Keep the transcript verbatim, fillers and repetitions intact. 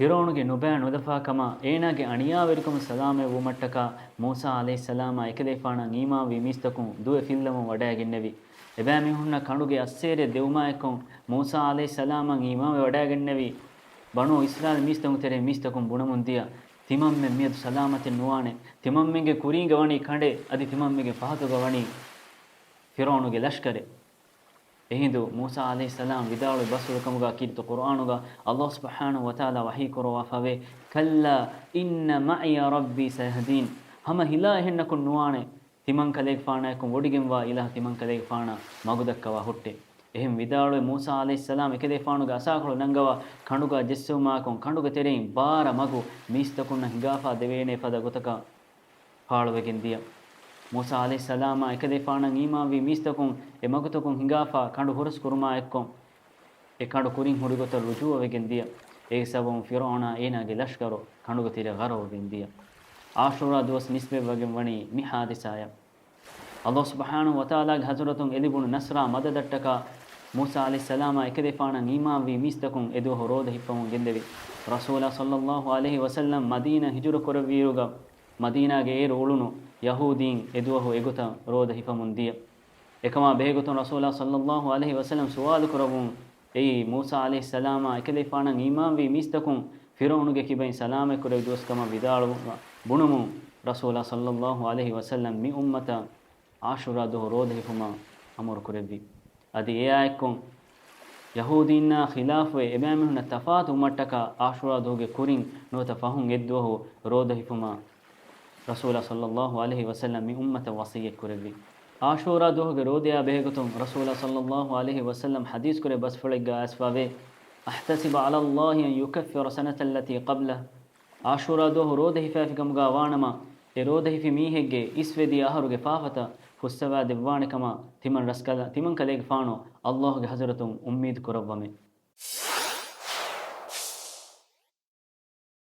ފިރުޢައުނުގެ ނުބައި ނުލަފާކަމާ، އޭނާގެ އަނިޔާވެރިކަމުން ސަލާމަތްވުމަށްޓަކާ، މޫސާ ޢަލައިހިއްސަލާމާ އެކަލޭފާނަށް އީމާންވި މީސްތަކުން ދުވެ ފިއްލަވަން ވަޑައިގެންނެވި. އެބައިމީހުންނަށް ކަނޑުގެ އައްސޭރިއެއް ދެވުމާއެއްކޮށް، މޫސާ ޢަލައިހިއްސަލާމަށް އީމާންވެ ވަޑައިގެންނެވި ބަނޫ އިސްރާއީލް މީސްތަކުން ތެރޭ މީސްތަކުން ބުނަމުން ދިޔަ، ތިމަންމެން މިއަދު ސަލާމަތެއް ނުވާނެ. ތިމަންމެންގެ ކުރީގަ ވަނީ ކަނޑެއް، އަދި ތިމަންމެންގެ ފަހަތުގަ ވަނީ ފިރުޢައުނުގެ ލަޝްކަރެއް. އެހިނދު މޫސާ ޢަލައިހިއްސަލާމް ވިދާޅުވި ބަސްފުޅު ކަމުގަ ކީރިތި ޤުރުއާނުގަ ﷲ ސުބްޙާނަހޫ ވަތަޢާލާ ވަޙީ ކުރައްވާފަވޭ، كلا إن معي ربي سيهدين. ހަމަ ހިލާ އެހެންނަކުން ނުވާނެ، ތިމަންކަލޭގެފާނާއެކު ވޮޑިގެންވާ އިލާހު ތިމަންކަލޭގެފާނަށް މަގުދައްކަވާ ހުއްޓޭ. އެހެން ވިދާޅުވެ މޫސާ ޢަލައިހިއްސަލާމް އެކަލޭފާނުގެ އަސާކޮޅު ނަންގަވާ ކަނޑުގަ ޖެއްސެވުމާއެކު ކަނޑުގެ ތެރެއިން ބާރަ މަގު މީސްތަކުންނަށް ހިނގާފާ ދެވޭނޭ ފަދަ ގޮތަކަށް ފާޅުވެގެން ދިޔަ. މޫސާ ޢަލައިހިއްސަލާމާ އެކަލޭފާނަށް އީމާންވި މީސްތަކުން އެ މަގުތަކުން ހިނގާފާ ކަނޑު ހުރަސްކުރުމާ އެއްކޮށް، އެ ކަނޑު ކުރިން ހުރި ގޮތަށް ރުޖޫޢަވެގެން ދިޔަ. އޭގެ ސަބަބުން ފިރުޢައުނާ އޭނާގެ ލަޝްކަރު ކަނޑުގެ ތެރެ ޣަރަޤުވެގެން ދިޔަ. ޢާޝޫރާ ދުވަސް ނިސްބަތްވެގެން ވަނީ މި ޙާދިސާއަށް. ﷲ ސުބްޙާނަހޫ ވަތަޢާލާގެ ޙަޟްރަތުން އެ ލިބުނު ނަޞްރާ މަދަދަށްޓަކާ، މޫސާ ޢަލައިހިއްސަލާމާ އެކަލޭފާނަށް އީމާންވި މީސްތަކުން އެ ދުވަހު ރޯދަ ހިއްޕަމުން ގެންދެވި. ރަސޫލާ ޞައްލައްލާހު ޢަލައިހި ވަސައްލަމް މަދީނާ ހިޖުރަ ކުރެއްވިއިރުގަ، މަދީނާގެ އޭރު އުޅުނު ޔަހޫދީން އެ ދުވަހު އެގޮތަށް ރޯދަ ހިފަމުން ދިޔަ. އެކަމާ ބެހޭގޮތުން ރަސޫލާ ޞައްލައްލާހު ޢަލައިހި ވަސައްލަމް ސުވާލު ކުރައްވުން، އެއީ މޫސާ ޢަލައިހިއްސަލާމާ އެކަލޭފާނަށް އީމާންވި މީސްތަކުން ފިރުޢައުނުގެ ކިބައިން ސަލާމަތް ކުރެއްވި ދުވަސް ކަމަށް ވިދާޅުވުމަށް ބުނުމުން، ރަސޫލާ ޞައްލައްލާހު ޢަލައިހި ވަސައްލަމް މި އުއްމަތަށް ޢާޝޫރާ ދުވަހު ރޯދަ ހިފުމަށް އަމުރު ކުރެއްވި. އަދި އެއާއެއްކޮށް، ޔަހޫދީންނާ ޚިލާފުވެ އެބައިމީހުންނަށް ތަފާތު ވުމަށްޓަކާ ޢާޝޫރާ ދުވަހުގެ ކުރިން ނުވަތަ ފަހުން އެއްދުވަހު ރޯދަ ހިފުމަށް ރަސޫލާ ޞައްލައްލާހު ޢަލައިހި ވަސައްލަމް މި އުއްމަތަށް ވަޞިއްޔަތް ކުރެއްވި. ޢާޝޫރާ ދުވަހުގެ ރޯދަޔާ ބެހޭގޮތުން ރަސޫލާ ޞައްލައްލާހު ޢަލައިހި ވަސައްލަމް ޙަދީޘް ކުރެއްވި ބަސްފުޅެއްގަ އައިސްފަވޭ، أحتسب على الله أن يكفر سنة التي قبله. ޢާޝޫރާ ދުވަހު ރޯދަ ހިފައިފި ކަމުގަ ވާނަމަ، އެ ރޯދަ ހިފި މީހެއްގެ އިސްވެދިޔަ އަހަރުގެ ފާފަތައް ފުއްސަވާ ދެއްވާނެ ކަމަށް ތިމަން ރަސްކަލަ، ތިމަންކަލޭގެފާނު ﷲގެ ޙަޟްރަތުން އުއްމީދު ކުރައްވަމޭ.